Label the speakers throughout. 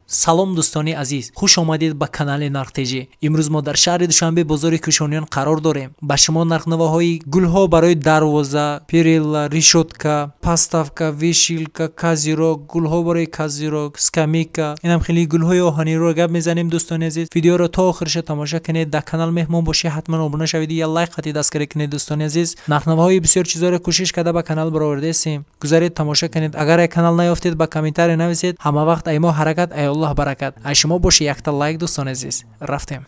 Speaker 1: Салом дӯстони азиз, хуш омадед ба канали Нархтеҷӣ. Имрӯз мо дар шаҳри Душанбе бозори Кӯшониён қарор дорем. Ба шумо нархнавоҳои гулҳо барои дарвоза, перила, решётка, подставка, вешалка, козырёк, гулҳо барои козырёк, скамейка, инам хеле гулҳои оҳаниро гап мезанем. Дӯстони азиз, видеоро то охирша тамоша кунед. Дар канал меҳмон бошед, ҳатман обуна шавед, я лайк қати дастгирӣ кунед. Дӯстони азиз, нархнавоҳои бисёр чизоро кӯшиш карда ба канал баровардаистем. Гузаред, тамоша кунед. Агар як канал наёфтед, ба комментария нависед. Ҳама вақт ай мо ҳаракат, ай Аллоҳ баракат. Ай шумо боше якта лайк. Дӯстони азиз, рафтем.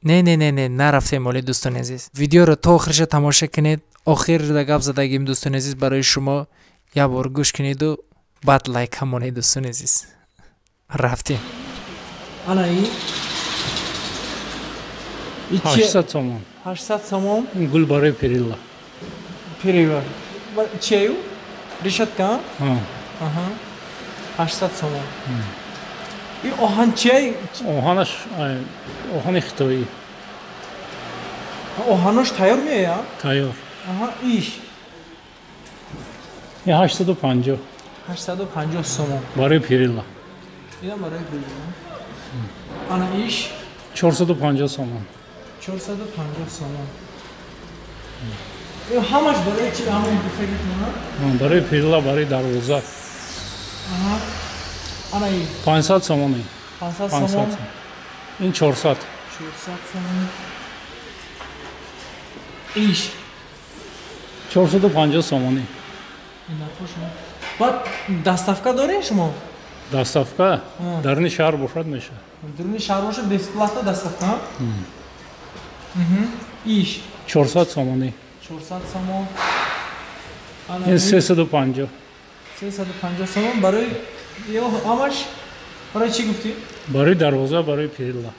Speaker 1: Не, не, не, не, нарафтем оли. Дӯстони азиз, видеоро то охирша тамоша кунед. Охир да гап задагим, дӯстони азиз, барои шумо як бор гӯш кунеду баъд лайк ҳамонед. Дӯстони азиз, рафтем. Ана и
Speaker 2: 800 сомон.
Speaker 1: 800 сомон.
Speaker 2: Гул барои перила.
Speaker 1: Перила чию решётка? Аҳа, 800 сомон. И оҳан чия?
Speaker 2: Оҳанаш оҳани хитоӣ.
Speaker 1: Оҳанош тайёр меояд?
Speaker 2: Тайёр.
Speaker 1: Аҳа, иш?
Speaker 2: И 850.
Speaker 1: 850 сомон.
Speaker 2: Барои перила.
Speaker 1: Инам барои перила. Ана иш?
Speaker 2: 450 сомон.
Speaker 1: 450 сомон. Ҳамаш барои чи, ҳамон гуфтагитона?
Speaker 2: Барои перила, барои дарвоза.
Speaker 1: Аҳа. Ана ин?
Speaker 2: 500 сомон.
Speaker 1: 500 сомон.
Speaker 2: Ин 400.
Speaker 1: 400 сомон. Иш?
Speaker 2: 450 сомонӣ.
Speaker 1: Баъд доставка доред шумо?
Speaker 2: Доставка даруни шаҳр бошад, мешавад.
Speaker 1: Даруни шаҳр бошад, бесплатно доставка? Иш?
Speaker 2: 400 сомонӣ.
Speaker 1: 400 сомон.
Speaker 2: Ин 350.
Speaker 1: 350 сомон. Барои ё ҳамаш барои чӣ гуфтӣ?
Speaker 2: Барои дарвоза, барои перила.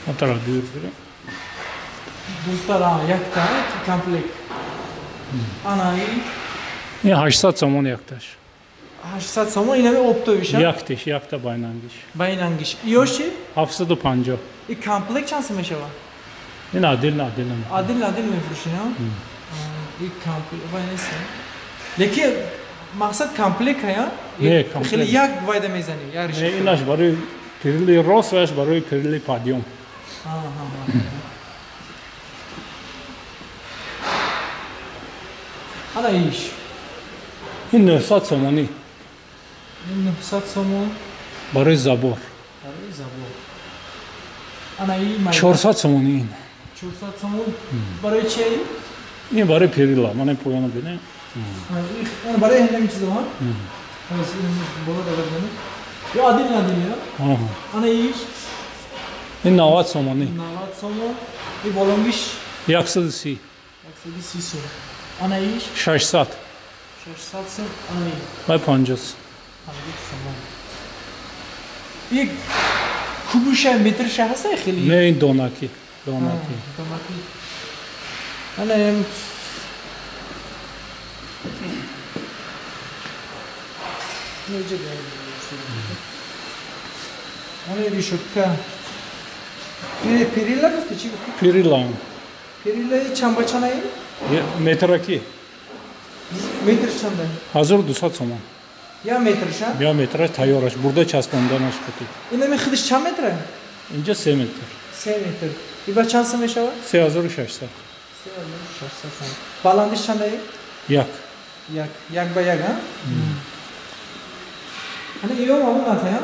Speaker 2: Атара дур бирем.
Speaker 1: Дуртар, якта комплект. Ана ин?
Speaker 2: Ин 800 сомон якташ.
Speaker 1: 800 сомон инами оптовиша?
Speaker 2: Яктиш, якта байнангиш.
Speaker 1: Байнангиш. Иёш чи?
Speaker 2: 750.
Speaker 1: И комплект чанд сом мешавад?
Speaker 2: Ин отдельно, отдельно.
Speaker 1: Отдельно, отдельно мефурӯшед, а? И комплект вай нест. Лекин мақсад комплект ая?
Speaker 2: Не, комплект.
Speaker 1: Хеле як вайда мезанӣ, як решётка.
Speaker 2: Не, инаш барои перили рост, ваяш барои перили подъём.
Speaker 1: Ана иш?
Speaker 2: Ин 900 сомонӣ.
Speaker 1: Ин 900 сомон.
Speaker 2: Барои забор.
Speaker 1: Барои забор. Ана и
Speaker 2: 400 сомонӣ ин.
Speaker 1: 400 сомон. Барои чи?
Speaker 2: Ин барои перила, мана поёна бинед.
Speaker 1: Ана барои ҳамин чизо, ҳа? Боло дагар бинед. Ё отдельно, отдельно?
Speaker 2: Аҳа.
Speaker 1: Ана иш?
Speaker 2: Ин 90 сомонӣ.
Speaker 1: 90 сомон. И болонгиш?
Speaker 2: 130.
Speaker 1: 130 сом. Ана иш?
Speaker 2: 600.
Speaker 1: 600 сом. Ана ин?
Speaker 2: Вай 50.
Speaker 1: 50 сомон. И кубуша метрша ҳаста хеле?
Speaker 2: Не, ин донаки. Донаки.
Speaker 1: Донаки. Ана ин Ана решётка. Перила гуфти, чӣ гуфти?
Speaker 2: Перила.
Speaker 1: Перила чанд ба чанд ай?
Speaker 2: Метраки.
Speaker 1: Метр чанда?
Speaker 2: 1200 сомон.
Speaker 1: Я метрша?
Speaker 2: Я метраш тайёраш, бурда часпонданаш қати.
Speaker 1: Инами худаш чанд метра?
Speaker 2: Инҷа 3 метр.
Speaker 1: 3 метр. И ба чанд сом мешавад?
Speaker 2: 3600.
Speaker 1: 3600 сом. Баландиш чанд ай?
Speaker 2: Як.
Speaker 1: Як. Як ба як, а? Ана иё ҳамон нарх, а?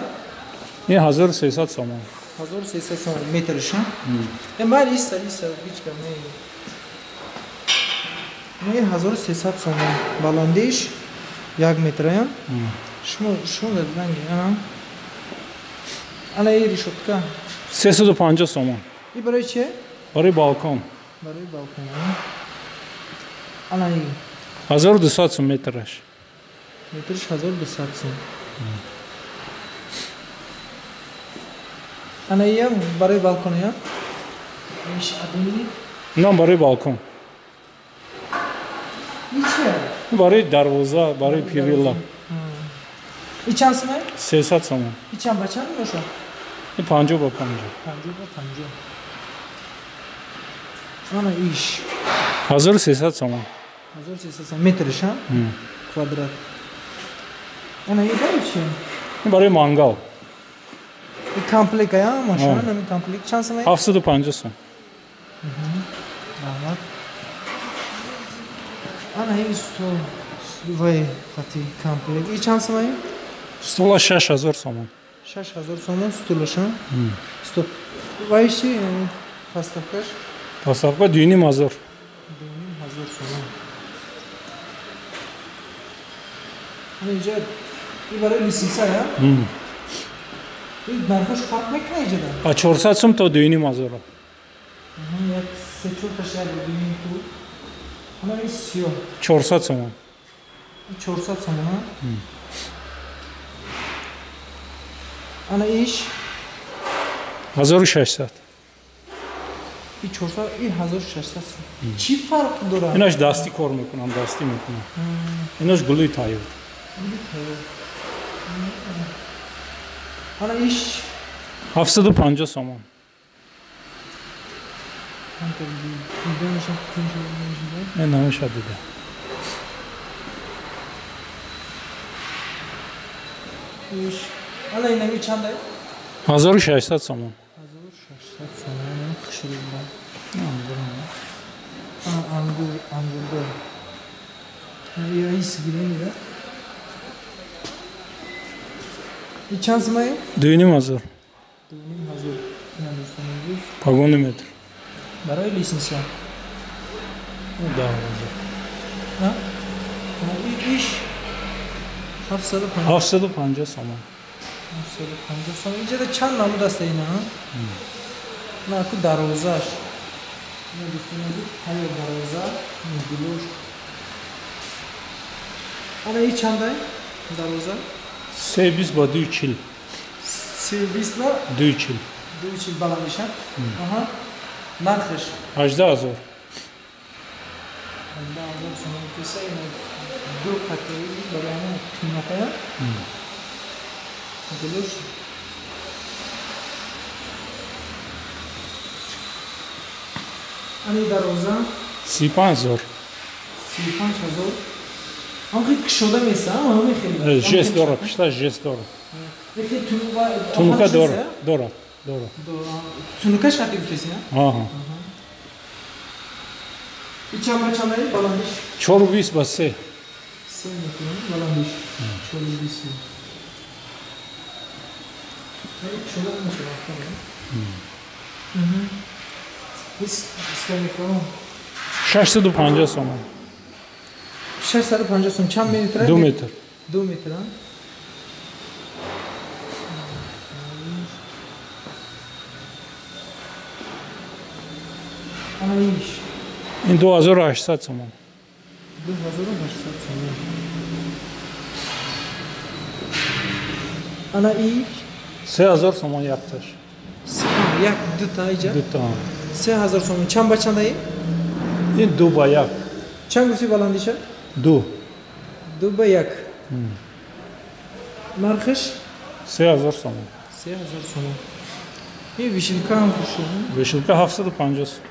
Speaker 2: Ин 1300 сомон.
Speaker 1: 1300 сомон метрш, а? Э, ман иста, иста, ҳеҷ гап не. Не, 1300 сомон. Баландиш 1 метр, а? Шумо, шумо дадранги, а? Ана и решётка.
Speaker 2: 350 сомон.
Speaker 1: И барои чи?
Speaker 2: Барои балкон.
Speaker 1: Барои балкон, а? Ана и
Speaker 2: 1200 сом метраш.
Speaker 1: Метрш 1200 сом. Ана иам барои балкон, я? Иш адини?
Speaker 2: Инам барои балкон.
Speaker 1: И чи?
Speaker 2: Барои дарвоза, барои перила.
Speaker 1: И чанд сом?
Speaker 2: 300 сомон.
Speaker 1: И чанд ба чанд бошад?
Speaker 2: И 50 ба 50.
Speaker 1: 50 ба 50. Ана иш?
Speaker 2: 1300 сомон.
Speaker 1: 1300 сом метрш, а? Квадрат. Ана ин барои чи?
Speaker 2: Ин барои мангал.
Speaker 1: Ин комплект ая машина, ин комплект чанд сомон?
Speaker 2: 750 сом.
Speaker 1: Раҳмат. Ана ин стол вай хати комплект. Ин чанд сомон?
Speaker 2: Стола 6000 сомон.
Speaker 1: 6000 сомон столаша. Стоп. Вай чи поставкаш?
Speaker 2: Поставка 2500.
Speaker 1: 2500 сомон. Ана инҷа ин барои лисиса, я? Ин нархаш фарқ мекунад инҷа?
Speaker 2: А 400 сом то 2500.
Speaker 1: Як се чор таш як бинем ку. Ана ин сиёҳ.
Speaker 2: 400 сомон.
Speaker 1: 400 сомон, а? Ана иш
Speaker 2: 1600.
Speaker 1: И 400, и 1600 сом. Чӣ фарқ дорад?
Speaker 2: Инаш дастӣ кор мекунам, дастӣ мекунам. Инаш гули тайёр.
Speaker 1: Ана иш
Speaker 2: 750 сомон. Ин ҳамеша дида.
Speaker 1: Иш ана инами чанд?
Speaker 2: 1600 сомон.
Speaker 1: 1600 сомон. Хушрӯ. Ангур, ангурдор. Я ис гирем, и чанд сомон?
Speaker 2: 2500.
Speaker 1: 2500.
Speaker 2: Погони метр.
Speaker 1: Барои лисенсия.
Speaker 2: Дарвоза.
Speaker 1: А? Иш 750.
Speaker 2: 750 сомон.
Speaker 1: 750 сомон. Инҷа чанд намуд аст ина? На ку дарвозааш. Ина дӯстони азиз, тайёр дарвоза, гулош. Ана и чандай дарвоза?
Speaker 2: 320 ба 240.
Speaker 1: 320 ба
Speaker 2: 240.
Speaker 1: 240 баландиша. Аҳа. Нархаш
Speaker 2: 18000.
Speaker 1: 18000 сомон кеса ина ду қатъи барои ҳамон қиматая. Гулош. Ани дарвоза
Speaker 2: 35000.
Speaker 1: 35000. Ам хеле кушода меса, ам хеле.
Speaker 2: Жест дора, пишта жест дора. Тунука дора, дора, дора.
Speaker 1: Тунукаш қати гуфтеси,
Speaker 2: Аҳа.
Speaker 1: И чанд ба чанд баландиш?
Speaker 2: 420 ба 3.
Speaker 1: 3 метр баландиш. 420. Кушода мешавад.
Speaker 2: 650 сомон.
Speaker 1: 650 сом. Чанд метр?
Speaker 2: 2 метр.
Speaker 1: 2 метр, а? Ана иш.
Speaker 2: Ин 2800 сомон.
Speaker 1: 2800 сомон. Ана иш
Speaker 2: 3000 сомон якташ.
Speaker 1: Як дута иҷа?
Speaker 2: Дута.
Speaker 1: 3000 сомон. Чанд ба чанд ай?
Speaker 2: Ин 2 ба 1.
Speaker 1: Чанд гуфти баландиша?
Speaker 2: 2.
Speaker 1: 2 ба 1. Нархаш?
Speaker 2: 3000 сомон.
Speaker 1: 3000 сомон. Ин вишилка ҳам хушрӯ.
Speaker 2: Вишилка 750.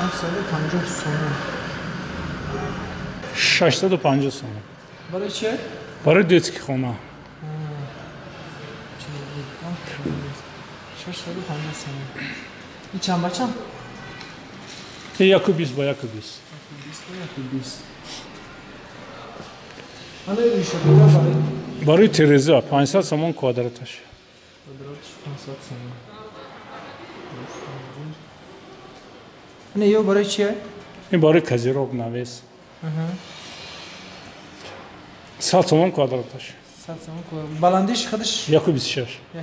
Speaker 1: 750 сомон.
Speaker 2: 650 сомон.
Speaker 1: Барои чи?
Speaker 2: Барои детский хона.
Speaker 1: 650 сомон. И чанд ба чанд?
Speaker 2: И 1,20 ба 1,20.
Speaker 1: 1,20. Ана решотка барои?
Speaker 2: Барои тереза 500 сомон квадраташ.
Speaker 1: Квадраташ 500 сомон. Ана ё барои чи?
Speaker 2: Ин барои козирог навес. 100 сомон квадраташ.
Speaker 1: 100 сомон квадрат. Баландиш худаш?
Speaker 2: 1,26.
Speaker 1: 1,26.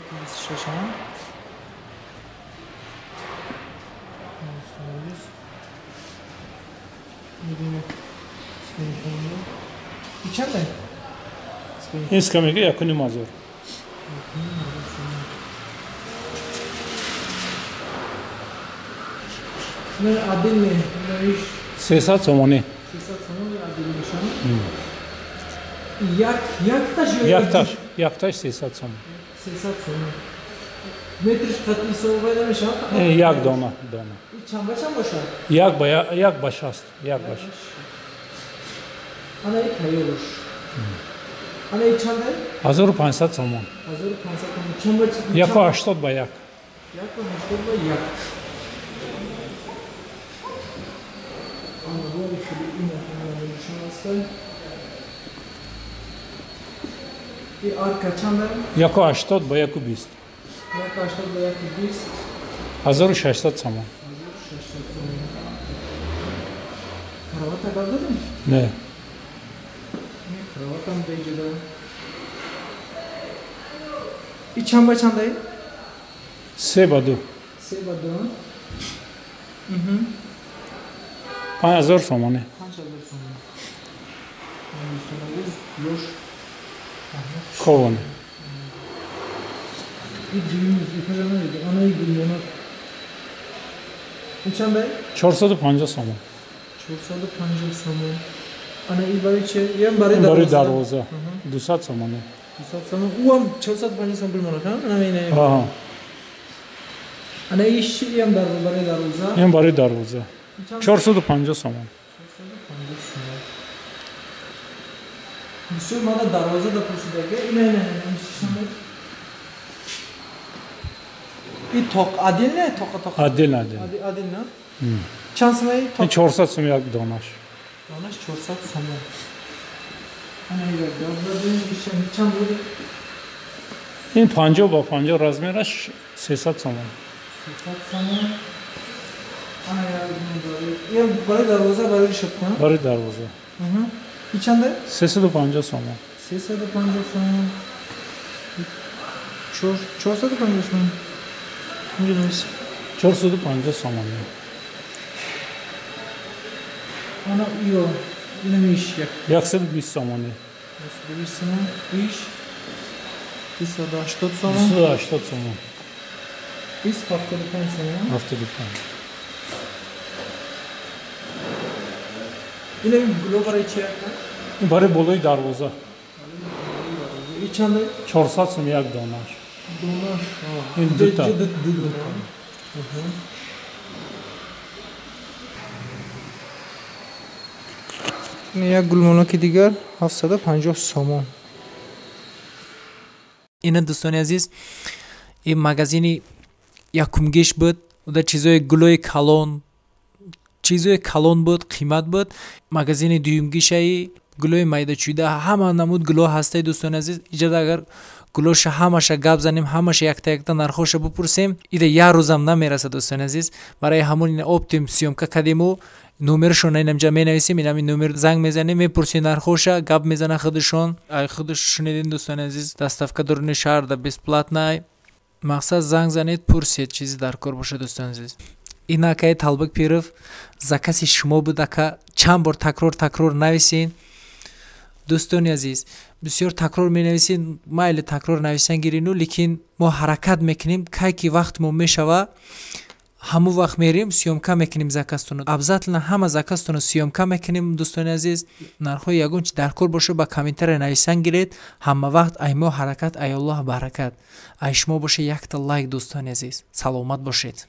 Speaker 1: И чанд?
Speaker 2: Ин скамейка 1,5 ҳазор.
Speaker 1: 1,5
Speaker 2: 300 сомонӣ.
Speaker 1: 300 сомонӣ отдельный. Як якташ ё
Speaker 2: якташ, якташ 300 сомон.
Speaker 1: 300 сомон. Метриш қатъи ҳисоб намешавад?
Speaker 2: Як дона, дона.
Speaker 1: И чанд ба чанд бошад?
Speaker 2: Як ба як ба 60, як ба 60.
Speaker 1: Ана и тайёрш. Ана и чанд?
Speaker 2: 1500 сомон.
Speaker 1: 1500 сомон. Чанд ба
Speaker 2: 1.80 ба 1.
Speaker 1: 1.80 ба 1. Ана бори хеле ин нишон аст. И арка чанд?
Speaker 2: 1.80 ба 1.20.
Speaker 1: 1.80 ба 1.20.
Speaker 2: 1600 сомон.
Speaker 1: 1600 сомон. Кровата гап задем?
Speaker 2: Не.
Speaker 1: Кроватам беҷуда. И чанд ба чанд ай?
Speaker 2: 3 ба 2.
Speaker 1: 3 ба 2.
Speaker 2: 5000 сомоне.
Speaker 1: 5000 сомон. Ёш.
Speaker 2: Коване.
Speaker 1: И дуюм этажа надида. Ана и гулмонак. И чанд ай?
Speaker 2: 450 сомон.
Speaker 1: 450 сомон. Ана и барои че? Ям барои дарвоза.
Speaker 2: Барои дарвоза. 200 сомоне.
Speaker 1: 200 сомон. У ҳам 450 сомон гулмонак, ҳа? Ана ина.
Speaker 2: Аҳа.
Speaker 1: Ана иш ям барои дарвоза.
Speaker 2: Ям барои дарвоза. 450 сомон.
Speaker 1: 450 сомон. Бисёр мада дарвоза да пурсидаги. Ина ина ина чанд? И тоқ адил не? Тоқ тоқ.
Speaker 2: Адил адил.
Speaker 1: Адил не? Чанд сомон тоқ?
Speaker 2: 400 сом як донаш.
Speaker 1: Донаш 400 сомон. Ана ира гап задем, чанд буд?
Speaker 2: Ин 50 ба 50 размераш 300 сомон.
Speaker 1: 300 сомон. Ана я барои дарвоза барои шопка?
Speaker 2: Барои дарвоза.
Speaker 1: И чанд?
Speaker 2: 350 сомон.
Speaker 1: 350 сомон. 450 сомон. Инҷо навис.
Speaker 2: 450 сомон.
Speaker 1: Ана ио инамиш як.
Speaker 2: 120 сомони.
Speaker 1: 120 сомон. Иш 280 сомон.
Speaker 2: 280 сомон.
Speaker 1: Ис 75 сомон.
Speaker 2: 75.
Speaker 1: Инами гуло барои чи як?
Speaker 2: Ин барои болои дарвоза.
Speaker 1: И чанд?
Speaker 2: 400 сом як донаш.
Speaker 1: Донаш.
Speaker 2: Ин дута.
Speaker 1: Дута. Як гулмонаки дигар 750 сомон. Ина дӯстони азиз, ин магазини якумгиш буд. Уда чизои гулои калон, чизои калон буд, қимат буд. Магазини дуюмгишаи гулои майдачӯйда ҳама намуд гуло ҳастаи дӯстони азиз. Иҷода агар гулоша ҳамаша гап занем, ҳамаша якта якта нархоша бупурсем, ида як рӯзам намерасад дӯстони азиз. Барои ҳамон ина оптим съёмка кардему, номершон инамҷа менависем, инами номер занг мезанем, мепурсем нархоша, гап мезана худашон. Ай худаш шунидин дӯстони азиз, доставка дуруни шаҳр да бесплатна. Мақсад занг занед, пурсед чизи дар кор бошад дӯстони азиз. Ин акаи Талбак Пиров закази шумо буд ака, чанд бор такрор такрор нависен. Дӯстони азиз, бисёр такрор менависен, майли такрор нависан гирину, лекин мо ҳаракат мекунем, кай ки вақт мо мешава, ҳамон вақт мерем, съёмка мекунем заказтонро. Обязательно ҳама заказтонро съёмка мекунем дӯстони азиз. Нархҳои ягон чи дар кор боша ба комментария нависан гиред. Ҳама вақт ай мо ҳаракат, ай Аллоҳ баракат. Ай шумо боша якта лайк дӯстони азиз. Саломат бошед.